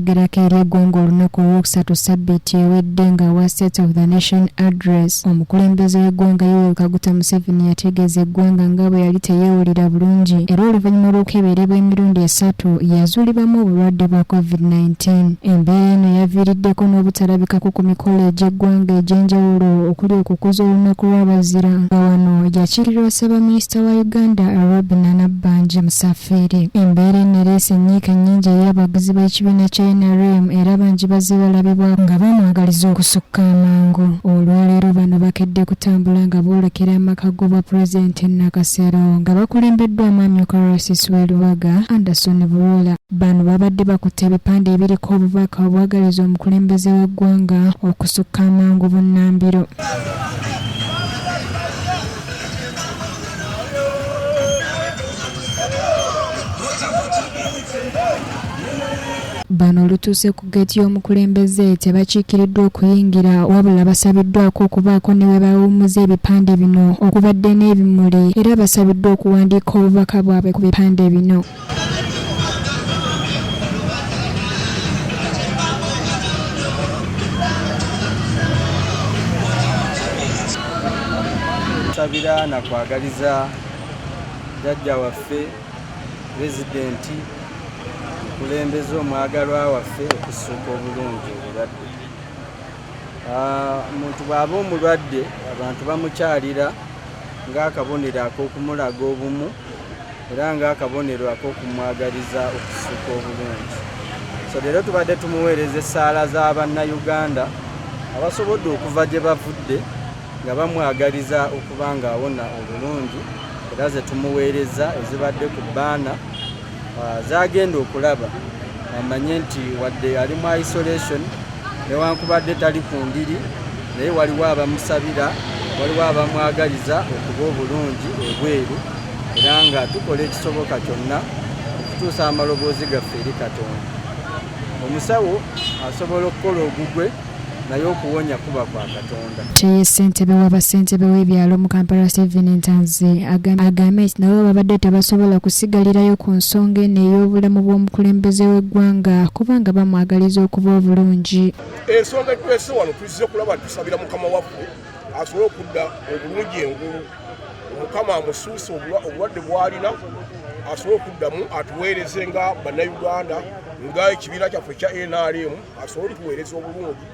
yayogerako eri eggwanga olunaku olwokusatu ssabbiiti ewedde ng'awa State of the Nation Address, omukulembeze w'eggwanga Yoweri Kaguta Museveni yategeeza eggwanga nga bwe yali teyeewulira bulungi era oluvannyuma lw'okukeberebwa emirundi esatu yazuulibwamu obulwadde bwa Covid-19. Embeera eno yaviiriddeko n'obutalabikako ku mikolo egy'eggwanga egy'enjawulo okuli okukuza olunaku lw'abazira nga wano yakiikirirwa Ssaabaminisita wa Uganda Robinah Nabbanja Musafiri. Embeera eno ereese ennyiike nnyingi eri abawagizi b'ekibiina kya nrm era bangi bazze balabibwa nga bamwagaliza okusukka amangu. Olwaleero bano bakedde kutambula nga boolekera amaka g'obwa Pulezidenti e Nakasero nga bakulembeddwamu amyuka RCC w'e Lubaga, Anderson Bulola. Bano babadde bakutte ebipande ebiriko obubaka obwagaliza omukulembeze w'eggwanga okusukka amangu bunnambiro. Bano olutuuse ku ggeeti y'omukulembeze tebakiikiriddwa okuyingira wabula basabiddwako okubaako ne we bawummuza ebipande bino okubadde n'ebimuli era basabiddwa okuwandiika obubaka bwabwe ku bipande bino. Nsabira na kwagaliza jjajja waffe pulezidenti omukulembeze omwagalwa waffe okussuuka obulungi obulwadde. Omuntu bw'aba omulwadde abantu bamukyalira ng'akabonero ak'okumulaga obumu era ng'akabonero ak'okumwagaliza okussuuka obulungi. So leero tubadde tumuweereza essaala za Bannayuganda abasobodde okuva gye bavudde nga bamwagaliza okuba ng'awona obulungi era ze tumuweereza ezibadde ku bbaana z'agenda okulaba amanye nti wadde ali mu isolation newankubadde tali ku ndiri naye waliwo abamusabira, waliwo abamwagaliza okuba obulungi ebweru era nga tukola ekisoboka kyonna okutuusa amaloboozi gaffe eri Katonda. Omusawo asobola okukola ogugwe naye okuwonya kuba kwa Katonda. Ye ssentebe wa bassentebe w'ebyalo mu Kampala Stephen Ntanzi agambye nti nabo babadde tebasobola kusigalirayo ku nsonga eno ey'obulamu bw'omukulembeze w'eggwanga kubanga bamwagaliza okuba obulungi. Ensonga etuleese wano tuzze kulaba tusabira mukama waffe asobole okudda obulungi engulu, Omukama amusuuse obulwadde bw'alina asobole okuddamu atuweereze nga Bannayuganda nga ekibiina kyaffe ekya NRM asobole otuweereza obulungi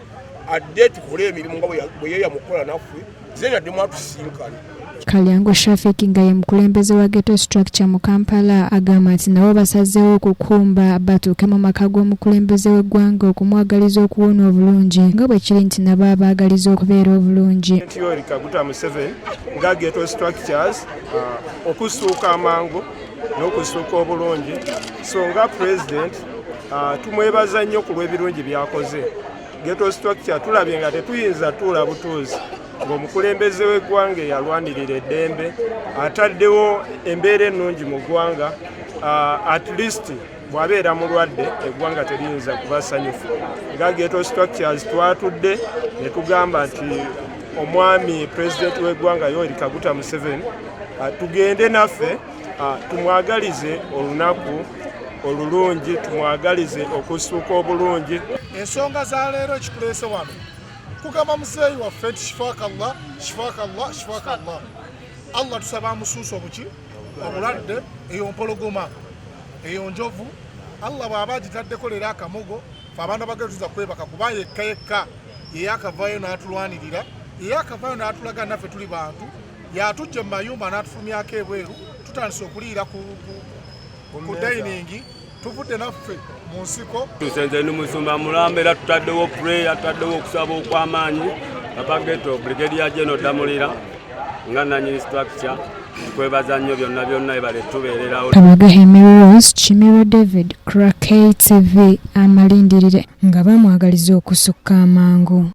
adde tukole emirimu nga bwe yeeyama okukola naffe then addemu atusisinkane. Kalyango Shafik nga ye mukulembeze wa Ghetto Structure mu Kampala agamba nti nabo basazeewo okukumba batuuke mu maka g'omukulembeze w'eggwanga okumwagaliza okuwona obulungi nga bwe kiri nti nabo abaagaliza okubeera obulungi. Yoweri Kaguta Museveni nga Ghetto Structures okusuuka amangu n'okusuuka obulungi so nga President tumwebaza nnyo ku lw'ebirungi by'akoze. Ghetto Structure tulabye nga tetuyinza tuula butuuzi ng'omukulembeze w'eggwanga eyalwanirira eddembe ataddewo embeera ennungi mu ggwanga, at least bw'abeera mulwadde eggwanga teriyinza kuba sanyufu. Nga Ghetto Structures twatudde ne tugamba nti omwami President w'eggwanga Yoweri Kaguta Museveni tugende naffe tumwagalize olunaku olulungi, tumwagalize okusuuka obulungi. Ensonga za leero ekituleese wano kugamba muzeeyi waffe nti shifakallah, shifakallah, shifakallah. Allah tusaba amusuuse obuki obulwadde, eyo mpologoma, eyo njovu. Allah bw'aba agitaddeko leero akamogo, fe abaana bagenda tuza kwebaka kuba yekka yekka yeyakavaayo n'atulwanirira, yeyakavaayo n'atulaga naffe tuli bantu, yatujja mu mayumba n'atufulumyako ebweru, tutandise okuliira ku dining, tuvudde naffe mu nsiko. Tusenze ni musumba mulamba era tutaddewo prayer, tutaddewo okusaba okw'amaanyi. Papa Ghetto Brigadier General Damulira nga nanyini structure tukwebaza nnyo byonna byonna ebale tubeererawo. Kabagahe Mary Rose, Kimiro David, Crack TV amalindirire nga bamwagaliza okusukka amangu.